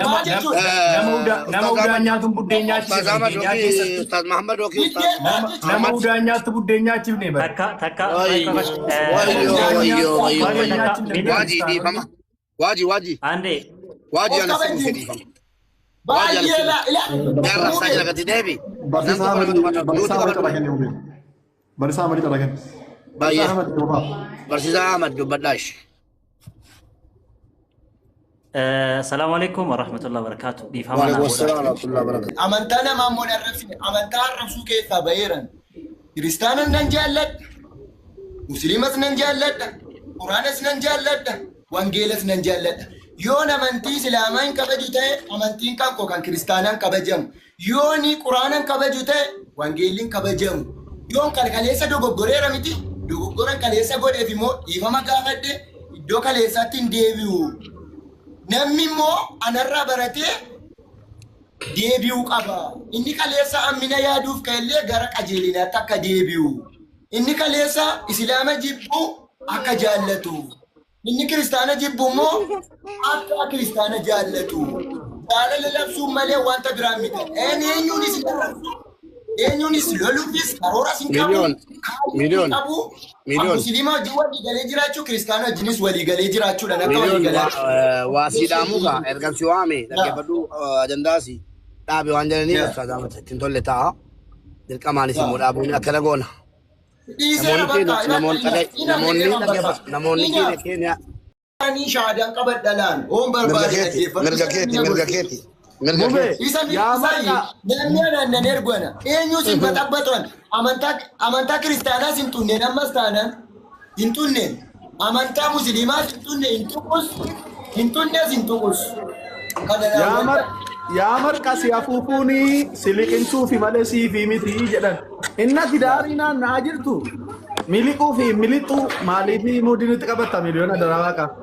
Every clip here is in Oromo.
Maal jechuudha? Nama udaa nama Ustaaz udaan Ahmad nyaatuun buddeen nyaachise Ustaaz bara Ahmad Keenyaa yookiin keessatti. Ustaaz Muhammad yookiin Ustaaz Nama nama Ahmad. udaan nyaattu buddeen nyaachifne bara. Takka takka Wayyo Nama wayyo udaan wayyo nyaattu wayyo buddeen wayyo. nyaachifne bara Waaji kiristaanonni. dhiifama. Waaji waaji. Ande Waaji Of ana si kabajji. dhufe dhiifama. Waaji ana Baay'ee si laa dhufe. ilaa Jaarraa mubee. isaa jira gadi deebi. Namtu Barsiisaa qabatu Ahmad qabatu. Nuti Barsiisaa Ahmad qabatu. carraa kenni mubee. Barsiisaa Ahmad carraa kenni. Barsiisaa Baay'ee. Ahmad dubbaa. Barsiisaa Ahmad dubbadhaash. Salaamu alaikum warahmatullahi wabarakatuh. Dhiifama naa Waalaikum godhaa. salaam warahmatullahi wabarakatuh. Amantaa namaa immoo hin arrabsine. Amantaa arrabsuu keessaa baheeran. Kiristaanas nan jaalladha. Musliimas nan jaalladha. Quraanas nan jaalladha. Wangeelas nan jaalladha. Yoon amantii Islaamaa hin kabaju ta'e amantiin kan koo kan kiristaanaan kabajamu. Yoon Quraana hin kabaju ta'e wangeelli hin kabajamu. Yoon kan kaleessa dogoggoreera miti dogoggoran kaleessa godheef immoo dhiifama gaafadhe iddoo kaleessaatti hin deebi'u. Namni immoo anarraa baratee deebi'uu qaba. Inni kaleessa ammina yaaduuf ka'ellee gara qajeelinaatti akka deebi'u. Inni kaleessa Islaama jibbu akka jaallatu. Inni kiristaana jibbu immoo akka kiristaana jaallatu. Jaalala labsuun malee wanta biraan miti. Eenyuunis hin arrabsu, eenyuunis loluufis karooras hin qabu, Miliyoon kaayyoo hin miliyoon qabu. miliyoon Musliima wajjin walii galee jiraachuu, kiristaana wajjinis walii galee jiraachuudhaan akka walii miliyoon galaatti. waa sii dhaamu kaa ergan si waame dhaggeeffadhu ajandaasi dhaabe waan jedhaniif Ustaaz Ahmad ittiin tolle ta'a. Dirqamaanis immoo dhaabuun akkana goona. Dhiiseera Namoonni bakka keenya namoonni ina namoonni deeman bakka. dhaggeeffatu namoonni Ina keenya keenya ani shaadaan qabadha laan oon mirga barbaade keeti dhaggeeffadhu mirga isa keeti na mirga godhu. keeti mirga Mubee keeti. Isa yaa isayi marqa namni anaan nan ergu ana eenyus hin baxabbatuan amantaa amantaa kiristaanaas hin xunneen ammas taanaan hin xunneen amantaa musliimaas hin xunne hin tuqus hin xunnes hin tuqus kana yaa mar raawwadha. yaa marqa si afuufuuni si liqimsuufi malee siifi miti jedhan. Inna gidaarii naanna'aa jirtu miliquu fi milixuu maaliif muudin itti qabatta miliyoona darawaa qaba.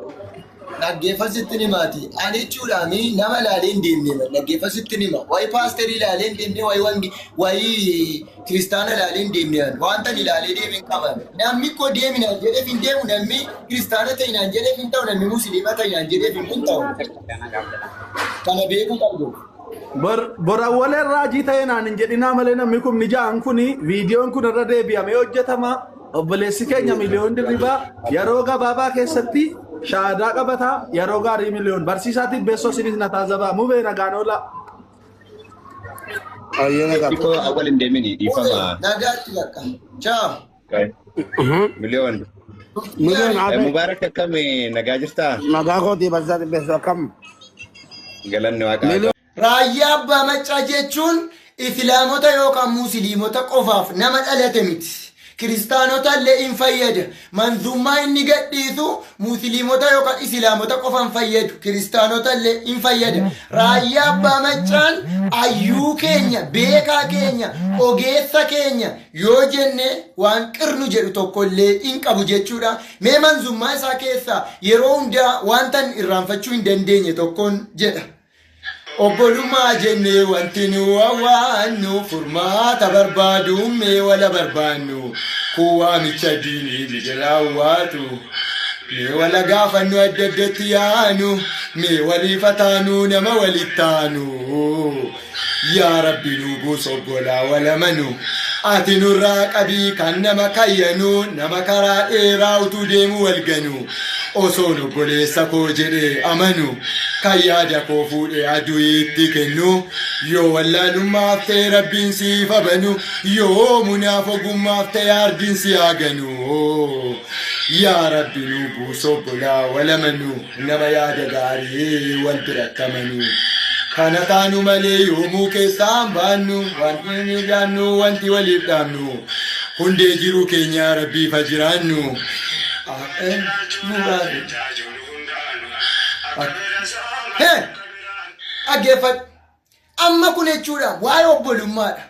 Dhaggeeffasitti himaati. Ani jechuudhaan nama ilaalee hin deemne. Dhaggeeffasitti hima. Wayi paasterii ilaalee hin deemne, wayi wangi, wayi kiristaana ilaalee hin deemne. Wanta ani ilaalee deeme hin qaban. Namni koo deeminaan jedheef hin deemu, namni kiristaana ta'inaan jedheef hin ta'u, namni musliima ta'inaan jedheef hin ta'u. Kana beekuu qabdu. Bor borawwaleen raajii ta'e naan hin jedhinaa malee namni kun ni ja'an kuni viidiyoon kun irra deebi'amee hojjetama. Obboleessi keenya miliyoon dirribaa yeroo gabaabaa keessatti shaadaa qabataa yeroo gaarii miliyoon barsiisaatiif beessoo isinis na taasisabaa mubee nagaan oola. Ayyee nagaa. Xiqqoo awwal hin deemini Mubee dhiifama. nagaatti bakka. Ciao. Miliyoon. Miliyoon hafe Mubaarak akkam nagaa jirtaa? nagaa kootii barsiisaa dhibbeessu akkam. Galanni waaqaa. Miliyoon Raayyaa abbaa maccaa jechuun Islaamota yookaan Musliimota qofaaf nama dhalate miti. Kiristaanota illee in fayyada. Manzummaa inni gadhiisu Musliimota yookaan Islaamota qofa hin fayyadu. Kiristaanota illee in fayyada. Raayyaa abbaa maccaan ayyuu keenya, beekaa keenya, ogeessa keenya yoo jenne waan qirnu jedhu tokko illee in qabu jechuudha. Mee manzummaa isaa keessaa yeroo hundaa wanta irraanfachuu hin dandeenye tokkoon jedha. Obbolummaa jennee wanti nu waannu furmaata barbaadu mee wala barbaannu kun waamicha diinii biqilaawwaatu mee wala gaafannu adda addatti yaanu mee waliifataanu nama walittaanu yaa rabbi nu buus obbolaa walamanu ati nurraa qabii kan nama kayyanu nama karaa dheeraa utuu deemu walganu osoon obboleessa koo jedhee amanu kan yaada koo fuudhee aduu itti kennu yoo wallaalummaaf ta'e rabbiin siif abanu yoo munaaf ogummaaf ta'e ardiin si haaganu yaa rabbi nu buus obbolaa walamanu nama yaada gaarii wal birattamanu kana taanu malee yoomuu keessaan baannu wanti nu jaannu wanti waliif dhaabnu hundee jiruu keenya rabbiif haa jiraannu. Dhaggeeffadhu. Amma kun jechuudha waa'ee obbolummaadha.